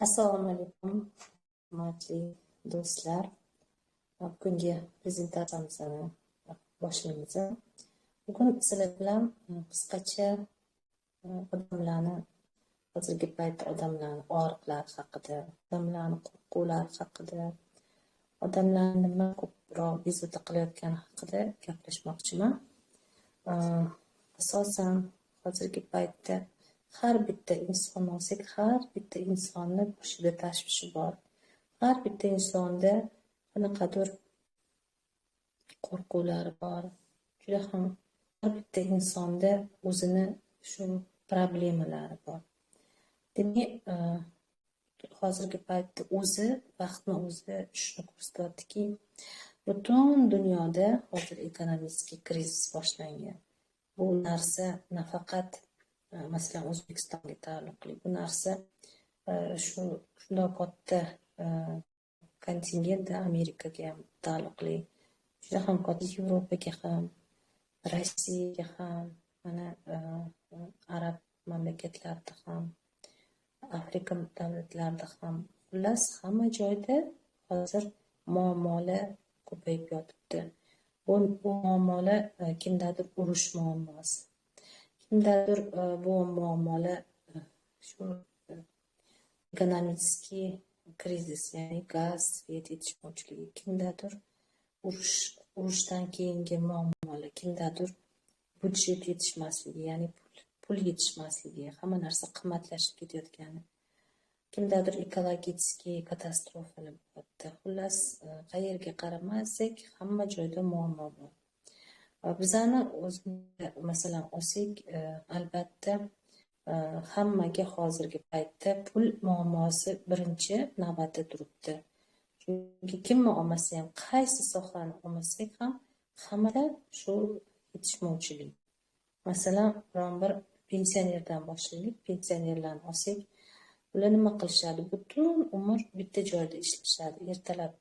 Assalomu alaykum, hurmatli do'stlar. Bugungi prezentatsiyamizni boshlaymiz. Bugun sizlar bilan qisqacha odamlarni, hozirgi paytda odamlarni og'riqlari haqida, odamlarni qo'rquvlari haqida, odamlarni nima ko'proq bezovta qilayotgani haqida gaplashmoqchiman. Asosan hozirgi paytda har bitta inson olsak, har bitta insonni boshida tashvishi bor. Har bitta insonda qanaqadir qo'rquvlari bor. Juda ham har bitta insonda o'zini shu problemalari bor. Demak, hozirgi paytda o'zi, vaqtni o'zi shuni ko'rsatyaptiki, butun dunyoda hozir ekonomik krizis boshlangan. Bu narsa nafaqat masalan O'zbekistonga taalluqli. Bu narsa shu shundoq katta kontingent Amerikaga ham taalluqli. Juda ham katta Yevropaga ham, Rossiyaga ham, mana arab mamlakatlarida ham, Afrika davlatlarida ham, xullas hamma joyda hozir muammolar ko'payib yotibdi. Bu muammolar kimdadir urush muammosi, kimdadir bu muammolar shu ekonomический krizis, ya'ni gaz, svet yetishmovchiligi, kimdadir urushdan keyingi muammolar, kimdadir budjet yetishmasligi, ya'ni pul yetishmasligi, hamma narsa qimmatlashib ketayotgani, kimdadir ekologический katastrofalar bo'lyapti. Xullas, qayerga qaramasak, hamma joyda muammo bor. Bizani o'zimiz masalan olsak, albatta hammaga hozirgi paytda pul muammosi birinchi navbatda turibdi. Chunki kimni olmasa ham, qaysi sohani olmasak ham, hammada shu yetishmovchilik. Masalan, biron bir pensionerdan boshlaylik, pensionerlarni olsak, ular nima qilishadi? Butun umr bitta joyda ishlashadi. Ertalab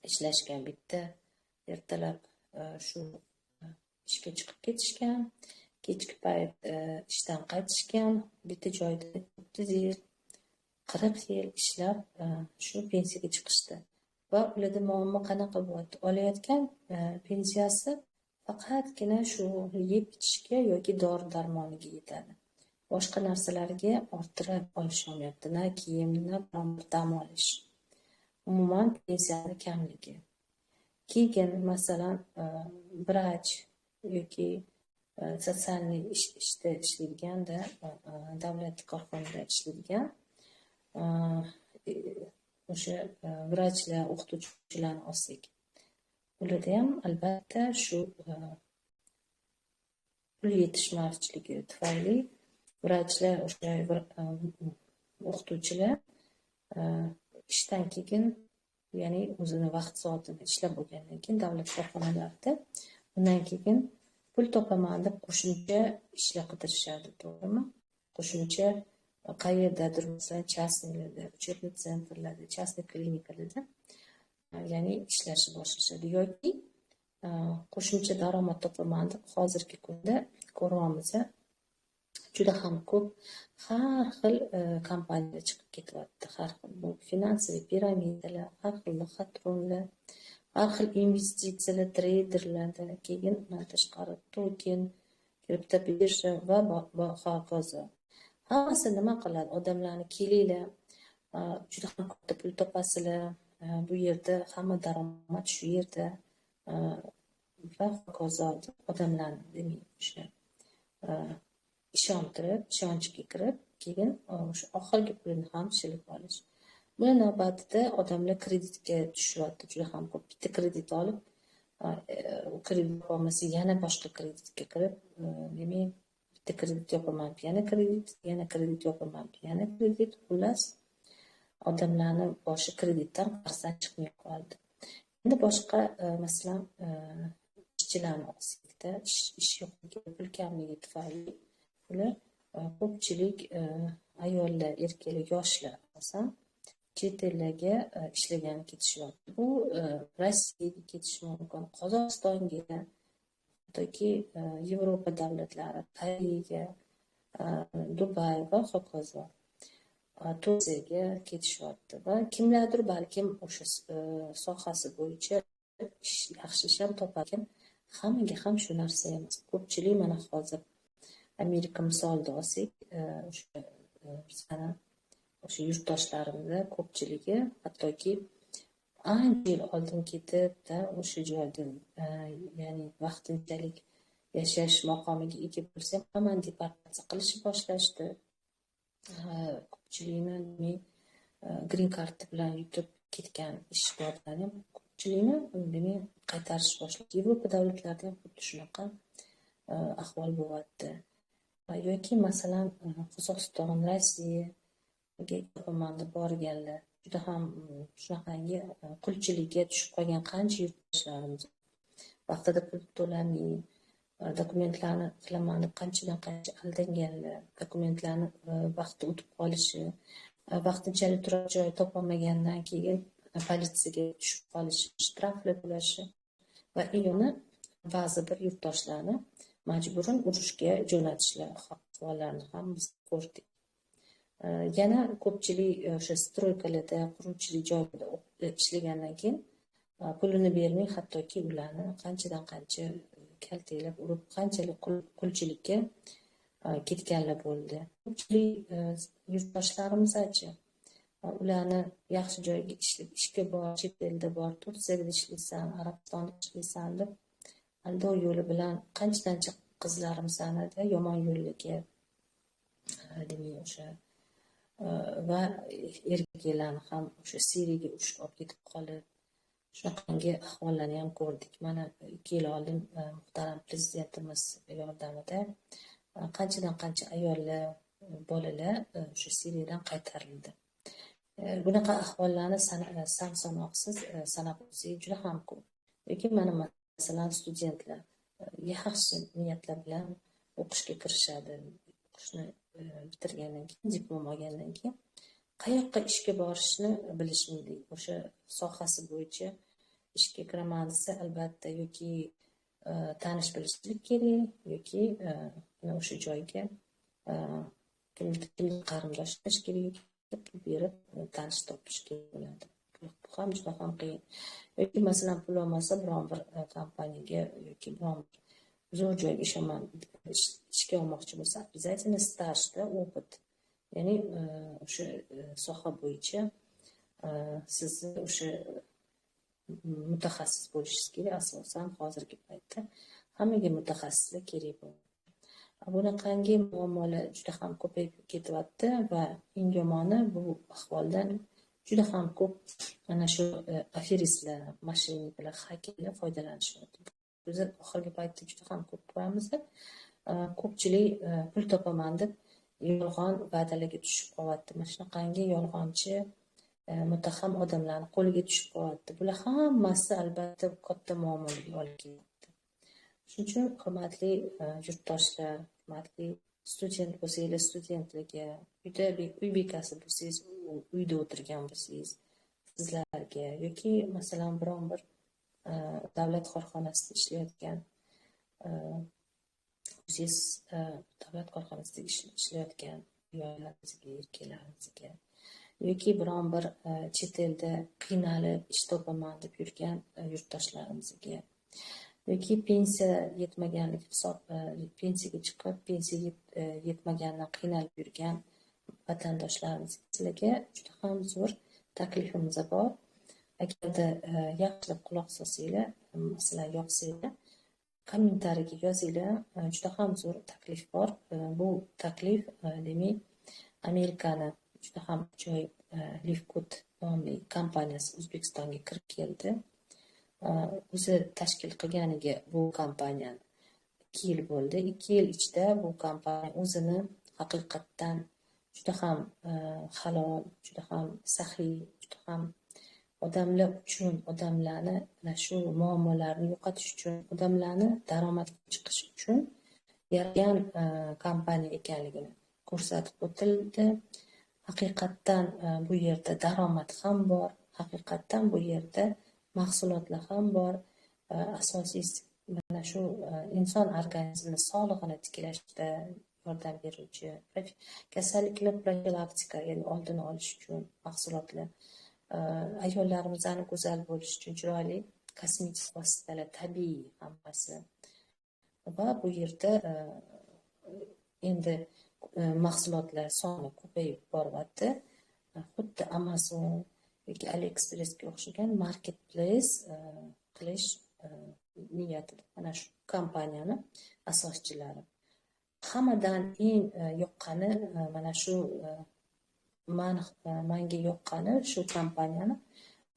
ishlashgan bitta, ertalab shu ishga chiqib ketishgan, kechki payt ishdan qaytishgan, bitta joyda 30 yil, 40 yil ishlab shu pensiyaga chiqishdi. Va ularda muammo qanaqa bo'lyapti? Olayotgan pensiyasi faqatgina shu yeb ichishga yoki dori darmoniga yetadi. Boshqa narsalarga orttirib olisholmayapti. Na kiyim, na dam olish. Umuman pensiyani kamligi. Keyin masalan vrach yoki sotsialniy ishda ishlaydiganda, davlat korxonada ishlaydigan o'sha vrachlar, o'qituvchilarni olsak, ularda ham albatta shu pul yetishmovchiligi tufayli vrachlar, o'sha o'qituvchilar ishdan keyin, ya'ni o'zini vaqt soatini ishlab bo'lgandan keyin davlat korxonalarida, undan keyin pul topaman deb qo'shimcha ishlar qidirishadi, to'g'rimi? Qo'shimcha qayerdadir, masalan, частный larda, учебный центр larda, частный klinikalarda, ya'ni ishlashni boshlashadi yoki qo'shimcha daromad topaman deb hozirgi kunda ko'ryapmiz, juda ham ko'p har xil kompaniyalar chiqib ketyapti. Har xil bu finansiy piramidalar, har xil лохотрон lar, har xil investitsiyalar, treyderlarda, keyin undan tashqari token, kriptobirja va hokazo. Hammasi nima qiladi? Odamlarni kelinglar, juda ham katta pul topasizlar, bu yerda hamma daromad shu yerda va hokazo deb odamlarni demak o'sha ishontirib, ishonchga kirib, keyin o'sha oxirgi pulini ham shilib olish. Buni navbatida odamlar kreditga tushyapti juda ham ko'p. Bitta kredit olib, kredit yopolmasa yana boshqa kreditga kirib, demak bitta kredit yopaman, yana kredit, yana kredit yopaman, yana kredit. Xullas, odamlarni boshi kreditdan, qarzdan chiqmay qoldi. Endi boshqa masalan ishchilarni olsakda, ish yo'qligi, pul kamligi tufayli ular ko'pchilik ayollar, erkaklar, yoshlar asosan chet ellarga ishlagani ketishyapti. Bu Rossiyaga ketishi mumkin, Qozog'istonga, hattoki Yevropa davlatlari, Koreyaga, Dubay va hokazo. Turkiyaga ketishyapti va kimlardir balkim o'sha sohasi bo'yicha yaxshi ish ham topar, hammaga ham shu narsa emas. Ko'pchilik mana hozir Amerika misolida olsak, o'sha bizani o'sha yurtdoshlarimizni ko'pchiligi hattoki ancha yil oldin ketib-da o'sha joyda, ya'ni vaqtinchalik yashash maqomiga ega bo'lsa ham, hammani deportatsiya qilishni boshlashdi. Ko'pchilikni green card bilan yutib ketgan ish borlarni ham ko'pchilikni demak qaytarish boshladi. Yevropa davlatlarida ham xuddi shunaqa ahvol bo'lyapti. Yoki masalan Qozog'iston, Rossiyaga topaman deb borganlar juda ham shunaqangi qulchilikka tushib qolgan qancha yurtdoshlarimiz vaqtida pul to'lamay, dokumentlarni qilaman deb qanchadan qancha aldanganlar, dokumentlarni vaqti o'tib qolishi, vaqtinchalik turar joy topolmagandan keyin politsiyaga tushib qolishi, shtraflar to'lashi va iyuni ba'zi bir yurtdoshlarni majburan urushga jo'natishlar ahvollarini ham biz ko'rdik. Yana ko'pchilik o'sha stroykalarda, quruvchilik joyida ishlagandan keyin pulini bermay, hattoki ularni qanchadan qancha kaltaklab urib, qanchalik qulchilikka ketganlar bo'ldi. Ko'pchilik yurtdoshlarimiz-chi, ularni yaxshi joyga ishga bor, chet elda bor, Turkiyada ishlaysan, Arabistonda ishlaysan deb aldov yo'li bilan qanchadan-qancha qizlarimizni yomon yo'lga, demak o'sha va erkaklarni ham o'sha Siriyaga urushga olib ketib qolib, shunaqangi ahvollarni ham ko'rdik. Mana 2 yil oldin muhtaram prezidentimiz yordamida qanchadan qancha ayollar, bolalar o'sha Siriyadan qaytarildi. Bunaqa ahvollarni san sanoqsiz sanab o'tsak juda ham ko'p. Lekin mana masalan studentlar yaxshi niyatlar bilan o'qishga kirishadi. O'qishni bitirgandan keyin, diplom olgandan keyin qayoqqa ishga borishni bilishmaydi. O'sha sohasi bo'yicha ishga kiraman desa, albatta yoki tanish bilishlik kerak, yoki o'sha joyga kimdir qarindosh qilish kerak, pul berib tanish topish kerak bo'ladi. Bu ham juda ham qiyin. Yoki masalan pul olmasa biron bir kompaniyaga yoki biron bir zo'r joyga ishga olmoqchi bo'lsa, обязательно stajda опыт, ya'ni o'sha soha bo'yicha sizni o'sha mutaxassis bo'lishingiz kerak. Asosan hozirgi paytda hammaga mutaxassislar kerak bo'ladi. Bunaqangi muammolar juda ham ko'payib ketyapti va eng yomoni bu ahvoldan juda ham ko'p mana shu aferistlar, moshenniklar, xakerlar foydalanishyapti. Biz oxirgi paytda juda ham ko'p ko'ramiz. Ko'pchilik pul topaman deb yolg'on va'dalarga tushib qolyapti. Mana shunaqangi yolg'onchi muttaham odamlarni qo'liga tushib qolyapti. Bular hammasi albatta katta muammolarga olib kelyapti. Shuning uchun hurmatli yurtdoshlar, hurmatli student bo'lsanglar studentlarga, uyda uy bekasi bo'lsangiz, uyda o'tirgan bo'lsangiz sizlarga, yoki masalan biron bir davlat korxonasida ishlayotgan o'zingiz, davlat korxonasida ishlayotgan ayollarimizga, erkaklarimizga, yoki biron bir chet elda qiynalib ish topaman deb yurgan yurtdoshlarimizga, yoki pensiya yetmaganligi hisob pensiyaga chiqib pensiya yetmaganidan qiynalib yurgan vatandoshlarimizga, sizlarga juda ham zo'r taklifimiz bor. Agarda yaxshilab quloq solsanglar, masalan yoqsanglar, kommentariyaga yozinglar. Juda ham zo'r taklif bor. Bu taklif demak Amerikani juda ham ajoyib LiveGood nomli kompaniyasi O'zbekistonga kirib keldi. O'zi tashkil qilganiga bu kompaniyani 2 yil bo'ldi. 2 yil ichida bu kompaniya o'zini haqiqatdan juda ham halol, juda ham saxiy, juda ham odamlar uchun, odamlarni mana shu muammolarni yo'qotish uchun, odamlarni daromadga chiqish uchun yaralgan kompaniya ekanligini ko'rsatib o'tildi. Haqiqatdan bu yerda daromad ham bor, haqiqatdan bu yerda mahsulotlar ham bor. Asosiysi mana shu inson organizmini sog'lig'ini tiklashda yordam beruvchi, kasalliklar profilaktika, ya'ni oldini olish uchun mahsulotlar, ayollarimizni go'zal bo'lishi uchun chiroyli kosmetik vositalar, tabiiy hammasi. Va bu yerda endi mahsulotlar soni ko'payib boryapti. Xuddi Amazon yoki AliExpressga o'xshagan marketplace qilish niyatida mana shu kompaniyani asoschilari. Hammadan eng yoqqani mana shu manga yoqqani shu kompaniyani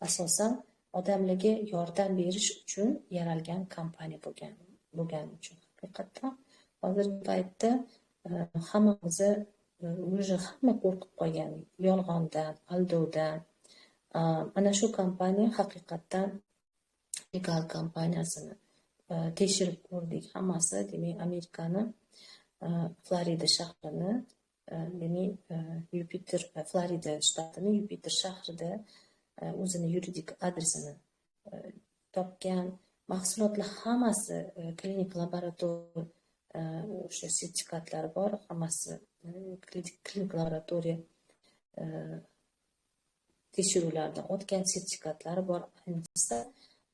asosan odamlarga yordam berish uchun yaralgan kompaniya bo'lgani uchun. Haqiqatdan hozirgi paytda hammamiz уже hamma qo'rqib qolgan yolg'ondan, aldovdan. Mana shu kompaniya haqiqatdan legal kompaniyasini tekshirib ko'rdik. Hammasi, demak, Amerikani Florida shahrini, demak, Yupiter, Florida shtatini Yupiter shahrida o'zini yuridik adresini topgan. Mahsulotlar hammasi klinik laboratoriya o'sha sertifikatlari bor, hammasi klinik laboratoriya tekshiruvlardan o'tgan, sertifikatlari bor. Ayniqsa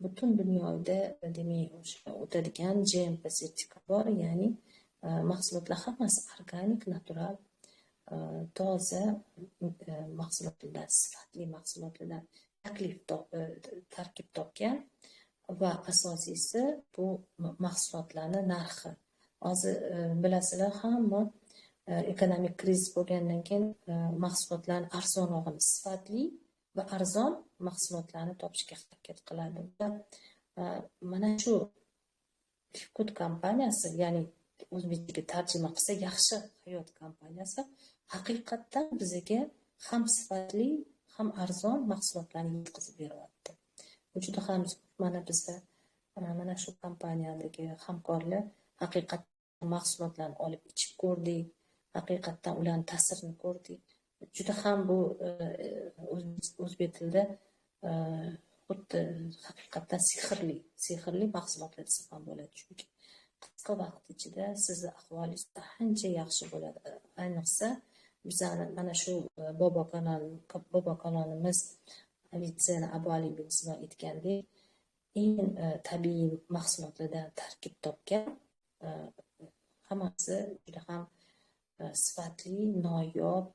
butun dunyoda, demak, o'sha o'tadigan GMP sertifikat bor, ya'ni mahsulotlar hammasi organik, natural, toza mahsulotlardan, sifatli mahsulotlardan tarkib topgan. Va asosiysi bu mahsulotlarni narxi. Hozir bilasizlar, hamma ekonomik krizis bo'lgandan keyin mahsulotlarni arzonrog'ini, sifatli va arzon mahsulotlarni topishga harakat qiladi. Mana shu Livegood kompaniyasi, ya'ni o'zbekchaga tarjima qilsa yaxshi hayot kompaniyasi, haqiqatdan bizga ham sifatli, ham arzon mahsulotlarni yetkazib beryapti. Bu juda ham mana bizda mana shu kompaniyadagi hamkorlar haqiqatdan mahsulotlarni olib ichib ko'rdik, haqiqatdan ularning ta'sirini ko'rdik. Juda ham bu o'zbek tilida xuddi haqiqatdan sehrli mahsulotlar desa ham bo'ladi. Chunki qisqa vaqt ichida sizni ahvolingiz ancha yaxshi bo'ladi. Ayniqsa bizani mana shu bobo kalonimiz Avitsenna Abu Ali ibn Sino aytgandek, eng tabiiy mahsulotlardan tarkib topgan, hammasi juda ham sifatli, noyob,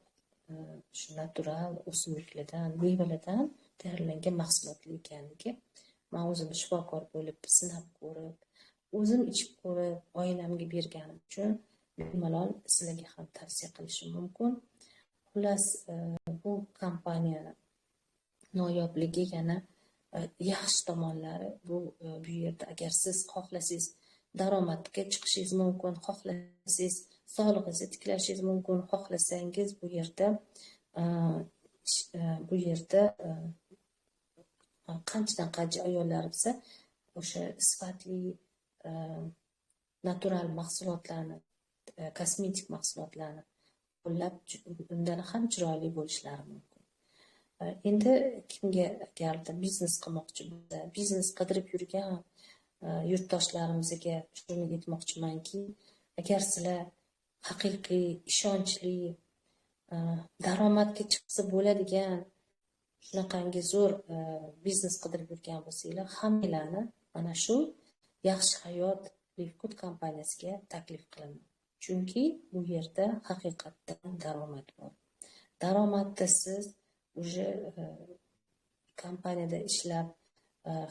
shu natural o'simliklardan, mevalardan tayyorlangan mahsulotlar ekanligi man o'zim shifokor bo'lib sinab ko'rib, o'zim ichib ko'rib, oilamga berganim uchun bemalol sizlarga ham tavsiya qilishim mumkin. Xullas, bu kompaniya noyobligi yana yaxshi tomonlari bu yerda agar siz xohlasangiz daromadga chiqishingiz mumkin, xohlasangiz sog'lig'ingizni tiklashingiz mumkin, xohlasangiz bu yerda qanchadan qancha ayollar bo'lsa o'sha sifatli natural mahsulotlarni, kosmetik mahsulotlarni qo'llab undan ham chiroyli bo'lishlari mumkin. Endi kimga agarda biznes qilmoqchi bo'lsa, biznes qidirib yurgan yurtdoshlarimizga shuni aytmoqchimanki, agar sizlar haqiqiy, ishonchli, daromadga chiqsa bo'ladigan shunaqangi zo'r biznes qidirib yurgan bo'lsanglar, hammanglarni mana shu yaxshi hayot Livegood kompaniyasiga taklif qilaman. Chunki bu yerda haqiqatdan daromad bor. Daromadda siz уже kompaniyada ishlab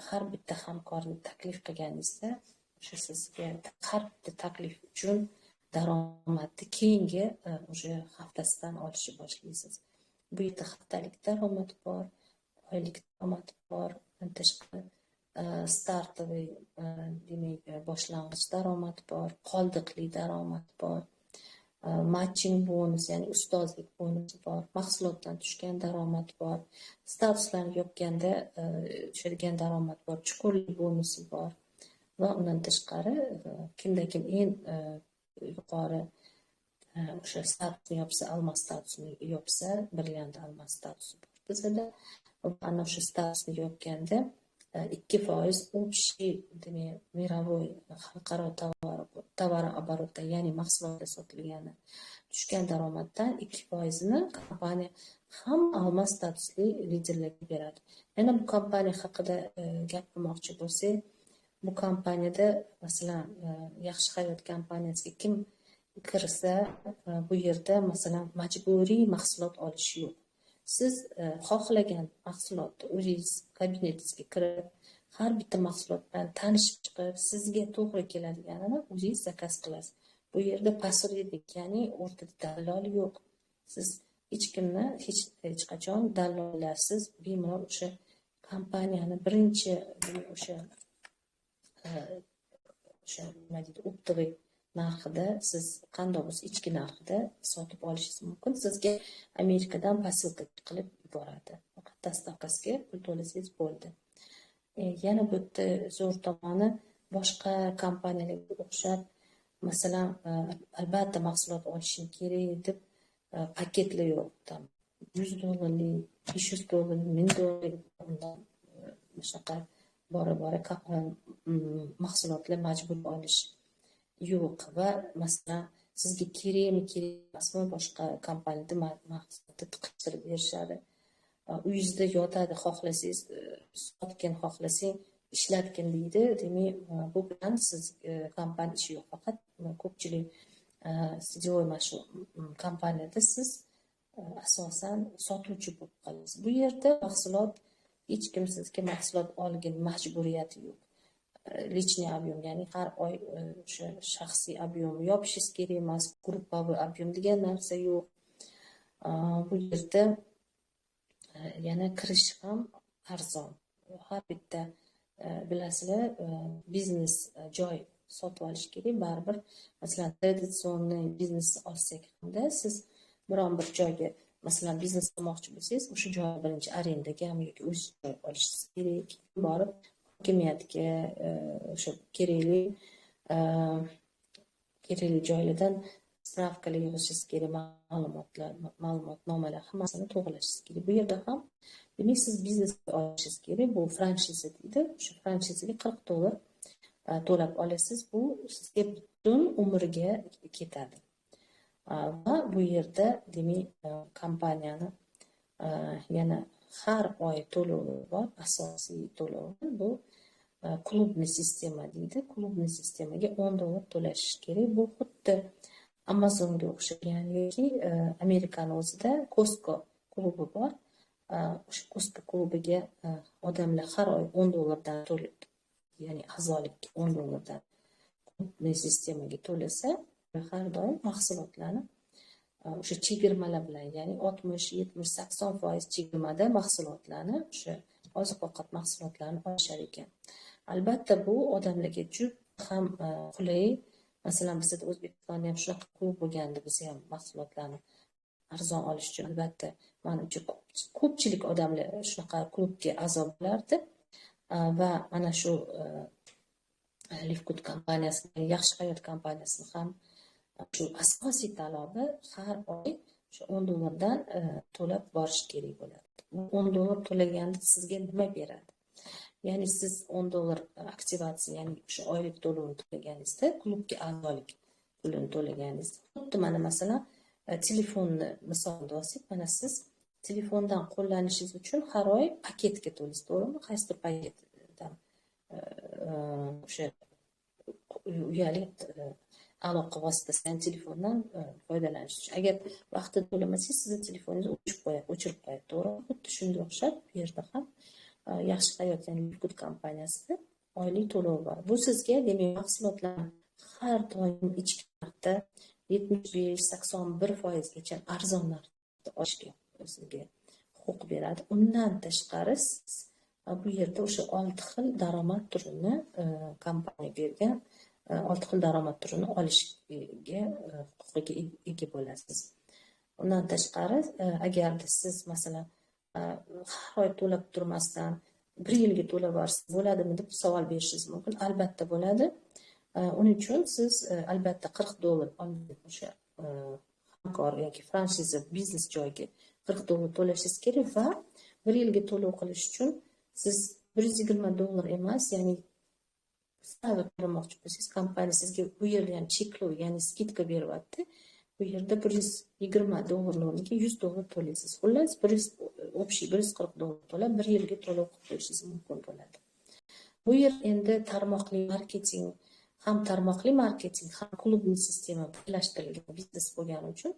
har bitta hamkorni taklif qilganingizda o'sha sizga har bitta taklif uchun daromadni keyingi уже haftasidan olishni boshlaysiz. Bu yerda haftalik daromad bor, oylik daromad bor, tashqari startoviy, demak, boshlang'ich daromad bor, qoldiqli daromad bor, matching bonus, ya'ni ustozlik bonusi bor, mahsulotdan tushgan daromad bor, statuslarni yopganda tushadigan daromad bor, chuqurlik bonusi bor va undan tashqari kimda kim eng yuqori o'sha statusni yopsa, almas statusini yopsa, brilliant almas statusi bor bizada. Ana o'sha statusni yopganda 2% общий, demak, мировой, xalqaro товарооборот da, ya'ni mahsulotlar sotilgani tushgan daromaddan 2%ni kompaniya hamma olmos statusli liderlarga beradi. Yana bu kompaniya haqida gapirmoqchi bo'lsak, bu kompaniyada, masalan, Yaxshi hayot kompaniyasiga kim kirsa, bu yerda, masalan, majburiy mahsulot olish yo'q. Siz xohlagan mahsulotni o'zingiz kabinetingizga kirib, har bitta mahsulot bilan tanishib chiqib, sizga to'g'ri keladiganini o'zingiz zakaz qilasiz. Bu yerda посредник, ya'ni o'rtada dallol yo'q. Siz hech kimni hech qachon dallollarsiz bemalol o'sha kompaniyani birinchi o'sha nima deydi, оптовый narxida, siz qandoq bo'lsa ichki narxida sotib olishingiz mumkin. Sizga Amerikadan posilka qilib yuboradi. Faqat доставка siga pul to'lasangiz bo'ldi. Yana bu yerda zo'r tomoni, boshqa kompaniyalarga o'xshab, masalan, albatta mahsulot olishing kerak deb paketlar yo'q. Там 100 dollarlik, 500 dollar, 1000 dollar, undan shunaqa bora bora mahsulotlar majburiy olish yo'q. Va, masalan, sizga kerakmi, kerak emasmi, boshqa kompaniyada mahsulotni tiqishtirib berishadi. Uyingizda yotadi, xohlasangiz sotgin, xohlasang ishlatgin deydi. Demak, bu bilan siz kompaniya ishi yo'q. Faqat ko'pchilik сетевой mana shu kompaniyada siz asosan sotuvchi bo'lib qolasiz. Bu yerda mahsulot, hech kim sizga mahsulot olgin majburiyati yo'q. Личный объем, ya'ni har oy o'sha shaxsiy объем yopishingiz kerak emas, групповой объем degan narsa yo'q. Bu yerda yana kirish ham arzon. Har bitta, bilasizlar, biznes joy sotib olish kerak baribir. Masalan, традиционный biznes olsak hamda siz biron bir joyga, masalan, biznes qilmoqchi bo'lsangiz, o'sha joyni birinchi arendagami yoki o'zingiz joy olishingiz kerak. Borib hokimiyatga o'sha kerakli joylardan справка lar yig'ishingiz kerak, ma'lumotlar, ma'lumotnomalar, hammasini to'g'irlashingiz kerak. Bu yerda ham, demak, siz biznes olishingiz kerak. Bu franshiza deydi. O'sha franshizaga 40 dollar to'lab olasiz. Bu sizga butun umrga ketadi. Va bu yerda, demak, kompaniyani yana har oy to'lovi bor. Asosiy to'lovi bu клубный система deydi. Клубный система ga 10 dollar to'lash kerak. Bu xuddi Amazonga o'xshagan yoki Amerikani o'zida Costco klubi bor. O'sha Costco klubiga odamlar har oy 10 dollardan to'laydi, ya'ni a'zolikka 10 dollardan клубный система ga to'lasa, har doim mahsulotlarni o'sha chegirmalar bilan, ya'ni 60, 70, 80% chegirmada mahsulotlarni, o'sha oziq ovqat mahsulotlarini olishar ekan. Albatta, bu odamlarga juda ham qulay. Masalan, bizada O'zbekistonda ham shunaqa klub bo'lganda, biz ham mahsulotlarni arzon olish uchun, albatta, manimcha, ko'pchilik odamlar shunaqa klubga a'zo bo'lardi. Va mana shu LiveGood kompaniyasini, Yaxshi hayot kompaniyasini ham shu asosiy talabi har oy shu 10 dollardan to'lab borish kerak bo'ladi. 10 dollar to'laganda sizga nima beradi? Ya'ni siz 10 dollar aktivatsiya, ya'ni o'sha oylik to'lovini to'laganingizda, klubga a'zolik pulini to'laganingizda, xuddi mana, masalan, telefonni misolida olsak, mana siz telefondan qo'llanishingiz uchun har oy paketga to'laysiz, to'g'rimi? Qaysidir paketdan o'sha uyali aloqa vositasidan, telefondan foydalanish uchun. Agar vaqtida to'lamasangiz, sizni telefoningiz o'chib qo'yadi, o'chirib qo'yadi, to'g'rimi? Xuddi shunga o'xshab bu yerda ham Yaxshi hayot, ya'ni LiveGood kompaniyasida oylik to'lov bor. Bu sizga, demak, mahsulotlarni har doim ichki narxda 75, 81%gacha arzon narxda olishga o'ziga huquq beradi. Undan tashqari, siz bu yerda o'sha olti xil daromad turini, kompaniya bergan olti xil daromad turini olishga huquqiga ega bo'lasiz. Undan tashqari, agarda siz, masalan, har oy to'lab turmasdan bir yilga to'lab yuborsa bo'ladimi deb savol berishingiz mumkin. Albatta bo'ladi. Uning uchun siz albatta 40 dollar o'sha hamkor yoki franshiza biznes joyiga 40 dollar to'lashingiz kerak va bir yilga to'lov qilish uchun siz 120 dollar emas, ya'ni sal to'lamoqchi bo'lsangiz, kompaniya sizga bu yerda ham cheklov, ya'ni скидка beryapti. Bu yerda 120 dollar o'rniga 100 dollar to'laysiz. Xullas, 100, общий 140 dollar to'lab, bir yilga to'lov qilib qo'yishingiz mumkin bo'ladi. Bu yer endi tarmoqli marketing, ham tarmoqli marketing, ham клубный система birlashtirilgan biznes bo'lgani uchun,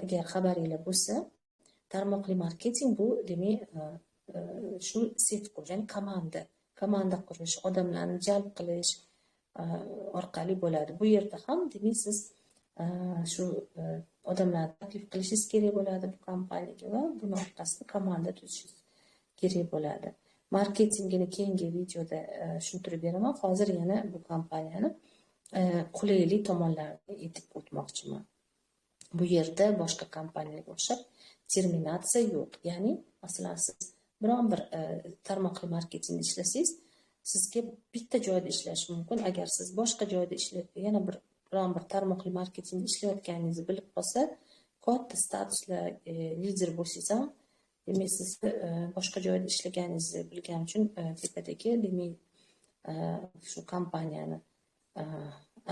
agar xabaringlar bo'lsa, tarmoqli marketing bu demak shu сеть qurish, ya'ni komanda qurish, odamlarni jalb qilish orqali bo'ladi. Bu yerda ham demak siz shu odamlarni taklif qilishingiz kerak bo'ladi bu kompaniyaga va buni orqasida komanda tuzishingiz kerak bo'ladi. Marketingini keyingi videoda tushuntirib beraman. Hozir yana bu kompaniyani qulaylik tomonlarini aytib o'tmoqchiman. Bu yerda boshqa kompaniyalarga o'xshab terminatsiya yo'q. Ya'ni, masalan, siz biron bir tarmoqli marketingda ishlasangiz, sizga bitta joyda ishlash mumkin. Agar siz boshqa joyda ishlab, yana biron bir tarmoqli marketingda ishlayotganingizni bilib qolsa, katta statuslar, lider bo'lsangiz ham, demak, sizni boshqa joyda ishlaganingizni bilgani uchun tepadagi, demak, shu kompaniyani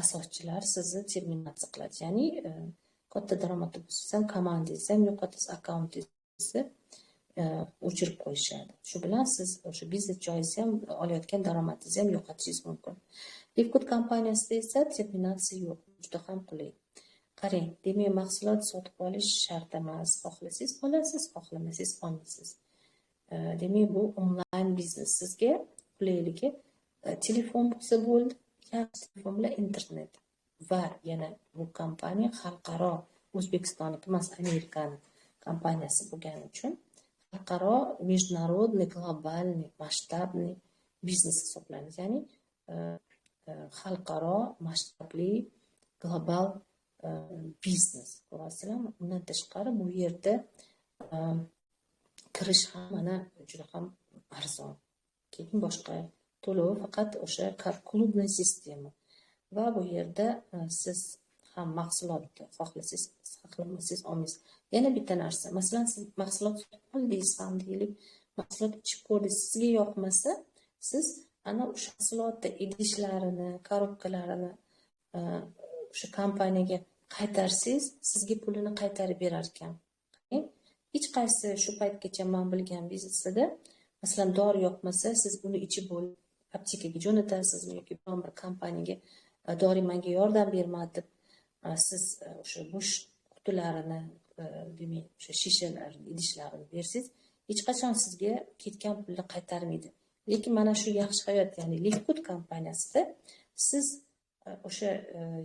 asoschilari sizni terminatsiya qiladi. Ya'ni katta daromadda bo'lsangiz ham, komandangizni ham yo'qotasiz, akkauntingizni o'chirib qo'yishadi. Shu bilan siz o'sha biznes joyingizni ham, olayotgan daromadingizni ham yo'qotishingiz mumkin. LiveGood kompaniyasida esa terminatsiya yo'q, juda ham qulay. Qarang, demak, mahsulot sotib olish shart emas. Xohlasangiz olasiz, xohlamasangiz olmaysiz. Demak, bu onlayn biznes. Sizga qulayligi, telefon bo'lsa bo'ldi, yaxshi telefon bilan internet. Va yana bu kompaniya xalqaro, O'zbekistonniki emas, Amerikani kompaniyasi bo'lgani uchun xalqaro, международный, глобальный, масштабный biznes hisoblanadi. Ya'ni xalqaro masshtabli global biznes, ko'rasizlarmi? Undan tashqari, bu yerda kirish ham mana juda ham arzon. Keyin boshqa to'lovi faqat o'sha клубный система. Va bu yerda siz ham mahsulotni xohlasangiz, xohlamasangiz olmaysiz. Yana bitta narsa, masalan, siz mahsulot sotib oldingiz ham deylik, mahsulot ichib ko'rdingiz, sizga yoqmasa, siz ana o'sha mahsulotni idishlarini, korobkalarini o'sha kompaniyaga qaytarsangiz, sizga pulini qaytarib berar ekan. Hech qaysi shu paytgacha man bilgan biznesida, masalan, dori yoqmasa, siz uni ichib bo'lib aptekaga jo'natasizmi yoki biron bir kompaniyaga dori menga yordam bermadi deb siz o'sha bo'sh qutilarini, demak, o'sha shishalarni, idishlarini bersangiz, hech qachon sizga ketgan pulni qaytarmaydi. Lekin mana shu Yaxshi hayot, ya'ni LiveGood kompaniyasida siz o'sha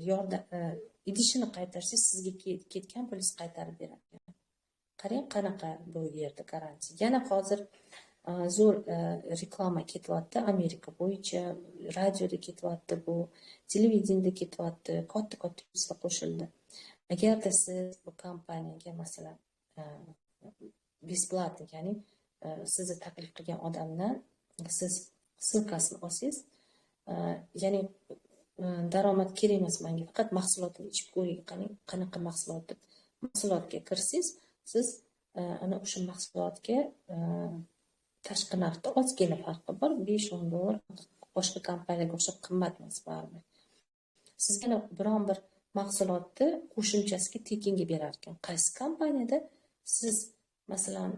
yordam idishini qaytarsangiz, sizga ketgan pulingizni qaytarib beradi. Qarang, qanaqa bu yerda garantiya. Yana hozir zo'r reklama ketyapti Amerika bo'yicha, radioda ketyapti, bu televideniyada ketyapti, katta katta yuzlar qo'shildi. Agarda siz bu kompaniyaga, masalan, бесплатно, ya'ni sizni taklif qilgan odamdan siz ссылка sini olsangiz, ya'ni daromad kerak emas manga, faqat mahsulotini ichib ko'ring, qanaqa mahsulot deb mahsulotga kirsangiz, siz ana o'sha mahsulotga tashqi narxda ozgina farqi bor, 5-10 dollar, boshqa kompaniyaga o'xshab qimmat emas baribir. Sizga biron bir mahsulotni qo'shimchasiga tekinga berar ekan. Qaysi kompaniyada siz, masalan,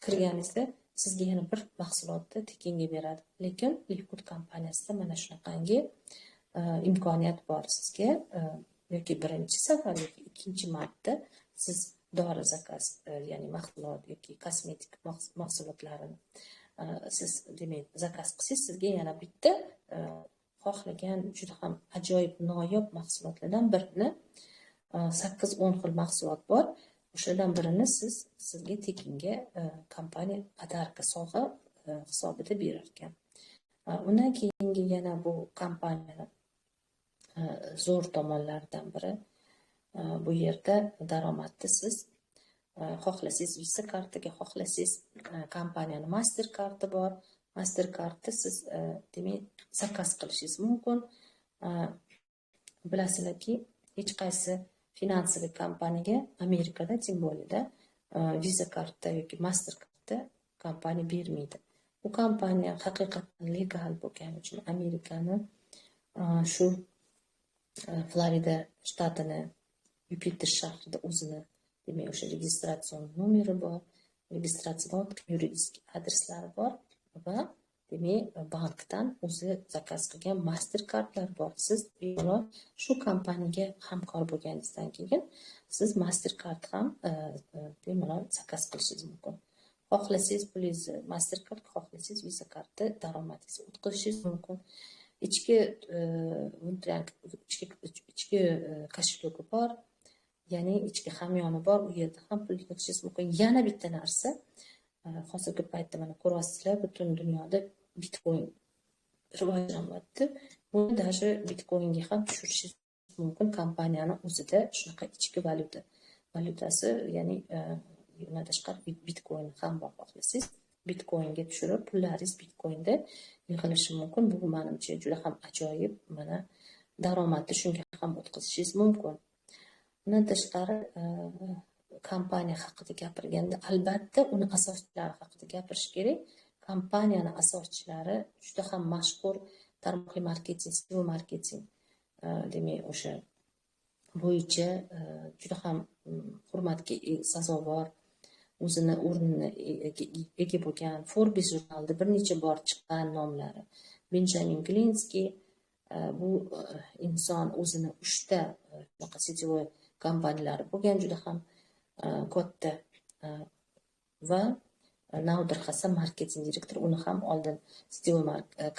kirganingizda sizga yana bir mahsulotni tekinga beradi? Lekin LiveGood kompaniyasida mana shunaqangi imkoniyat bor sizga, yoki birinchi safar, yoki ikkinchi marta siz dori заказ, ya'ni mahsulot yoki kosmetik mahsulotlarini siz, demak, заказ qilsangiz, sizga yana bitta xohlagan juda ham ajoyib, noyob mahsulotlardan birini, 8-10 xil mahsulot bor, o'shalardan birini sizga tekinga kompaniya подарка, sovg'a hisobida berar ekan. Undan keyingi yana bu kompaniyani zo'r tomonlaridan biri, bu yerda daromadni siz xohlasangiz Visa kartaga, xohlasangiz kompaniyani Master karti bor, Master kartni siz, demak, заказ qilishingiz mumkin. Bilasizlarki, hech qaysi финансовый kompaniyaga Amerikada, тем более, Visa karta yoki Master karta kompaniya bermaydi. Bu kompaniya haqiqatan legal bo'lgani uchun Amerikani shu Florida shtatini Yupiter shahrida o'zini, demak, o'sha registratsion nomeri bor, registratsiyadan o'tgan yuridik adreslari bor va, demak, bankdan o'zi zakaz qilgan Mastercardlar bor. Siz bemalol shu kompaniyaga hamkor bo'lganingizdan keyin siz Mastercard ham bemalol zakaz qilishingiz mumkin. Xohlasangiz, pulingizni Mastercard, xohlasangiz, Visa kartda daromadingizni o'tkazishingiz mumkin. Ichki ichki кошелёк i bor, ya'ni ichki hamyoni bor, u yerda ham pul yig'ishingiz mumkin. Yana bitta narsa, hozirgi paytda mana ko'ryapsizlar, butun dunyoda bitcoin rivojlanyapti. Buni даже bitcoinga ham tushirishingiz mumkin. Kompaniyani o'zida shunaqa ichki valyutasi, ya'ni undan tashqari bitcoin ham bor. Xohlasangiz, bitcoinga tushirib, pullaringiz bitcoinda yig'ilishi mumkin. Bu manimcha juda ham ajoyib, mana daromadni shunga ham o'tkazishingiz mumkin. Undan tashqari, kompaniya haqida gapirganda, albatta, uni asoschilari haqida gapirish kerak. Kompaniyani asoschilari juda ham mashhur tarmoqli marketing, сетевой marketing, demak, o'sha bo'yicha juda ham hurmatga sazovor, o'zini o'rnini ega bo'lgan, Forbes jurnalida bir necha bor chiqqan nomlari Benjamin Glinskiy. Bu inson o'zini uchta shunaqa сетевой kompaniyalari bo'lgan, juda ham katta, va Nauder Hasan, marketing direktor, uni ham oldin сетевой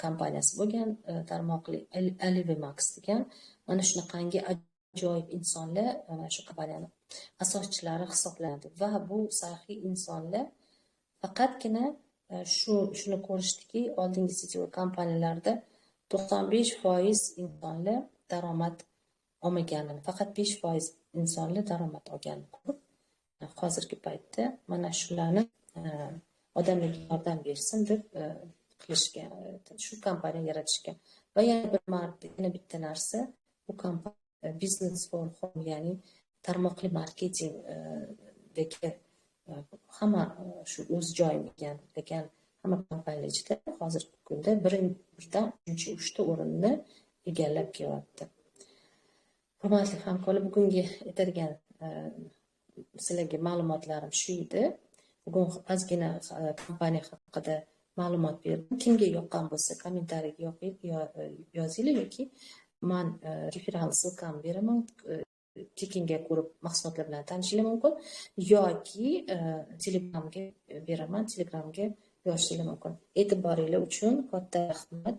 kompaniyasi bo'lgan, tarmoqli Alive Max degan. Mana shunaqangi ajoyib insonlar mana shu kompaniyani asoschilari hisoblanadi va bu saxiy insonlar faqatgina shuni ko'rishdiki, oldingi сетевой kompaniyalarda 95% insonlar daromad olmaganini, faqat 5% insonlar daromad olganini ko'rib, hozirgi paytda mana shularni odamlarga yordam bersin deb qilishgan, shu kompaniya yaratishgan. Va yana bir marta, yana bitta narsa, bu kompaniya Business for Home, ya'ni tarmoqli marketingdagi hamma shu o'z joyini egallagan hamma kompaniyalar ichida hozirgi kunda birdan uchinchi uchta o'rinni egallab kelyapti. Hurmatli hamkorlar, bugungi aytadigan sizlarga ma'lumotlarim shu edi. Bugun ozgina kompaniya haqida ma'lumot berdim. Kimga yoqqan bo'lsa, kommentariyga yozinglar yoki man referal ссылка mni beraman, tekinga ko'rib, mahsulotlar bilan tanishinglar mumkin yoki Telegramga beraman, Telegramga yozishinglar mumkin. E'tiboringlar uchun katta rahmat.